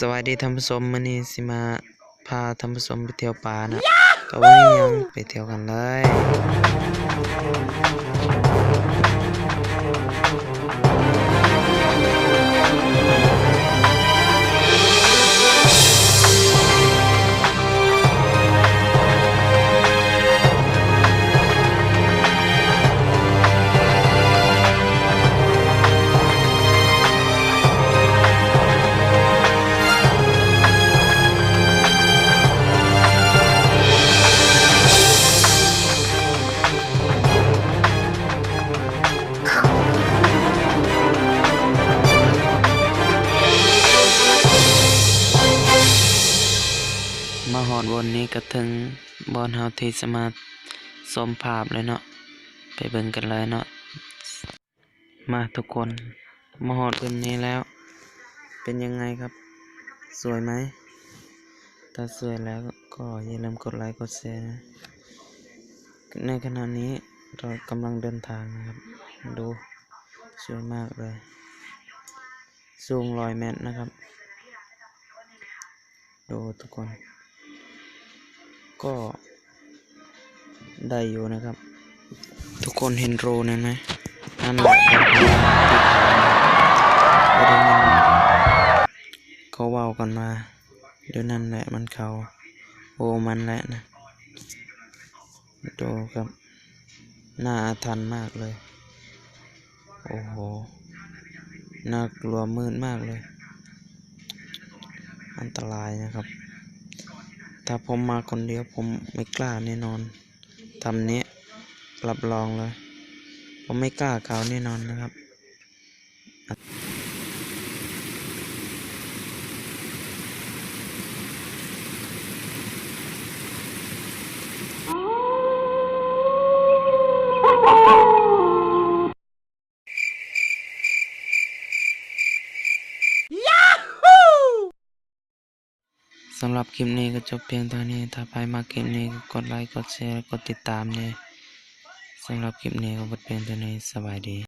ສະບາຍດີທ່ານຜູ້ຊົມ, ມື້ນີ້ຊິມາພາທ່ານຜູ້ຊົມໄປທ່ຽວປ່າເນາະ. ກໍບໍ່ມີຫຍັງ, ໄປທ່ຽວກັນເລີຍ. ມາຮອດບ່ອນນີ້ກໍເຖິງບ່ອນເຮົາທີ່ຈະມາຊົມພາບເລີຍເນາະ, ໄປເບິ່ງກັນເລີຍເນາະ. ມາທຸກຄົນ, ມາຮອດບ່ອນນີ້ແລ້ວ ເປັນຍັງໄງຄັບ? ສວຍໄໝ? ຖ້າສວຍແລ້ວກໍຢ່າລືມກົດໄລກົດແຊນະ. ໃນຂະນະນີ້ເຮົາກຳລັງເດີນທາງນະຄັບ. ດູ, ສວຍມາກເລີຍ, ສູງຮ້ອຍແມັດນະຄັບ. ດູທຸກຄົນ, ກໍໄດ້ຢູ່ນະຄັບ. ທຸກຄົນເຫັນຮູນັ້ນໄໝ? ນັ້ນແຫຼະ ບໍ່ໄດ້ຍິນເຂົາເວົ້າກັນມາ. ຢູ່ນັ້ນແຫຼະມັນເຂົ້າຮູມັນແຫຼະນະ. ດູຄັບ, ໜ້າອາຖັນມາກເລີຍ. ໂອ້ໂຫ ໜ້າກົວມືດມາກເລີຍ, ອັນຕະລາຍນະຄັບ. ຖ້າຜົມມາຄົນດຽວ ຜົມໄມ່ກ້າແນ່ນອນ. ຖ້ຳນີ້ຮັບຮອງເລີຍ ຜົມໄມ່ກ້າເຂົ້າແນ່ນອນນະຄັບ. ສຳລັບຄລິບນີ້ກໍຈົບພຽງເທົ່ານີ້. ຖ້າໃຜມັກຄລິບນີ້ກໍກົດໄລກ໌ ກົດແຊ ກົດຕິດຕາມແດ່. ສຳລັບຄລິບນີ້ກໍໝົດພຽງເທົ່ານີ້. ສະບາຍດີ.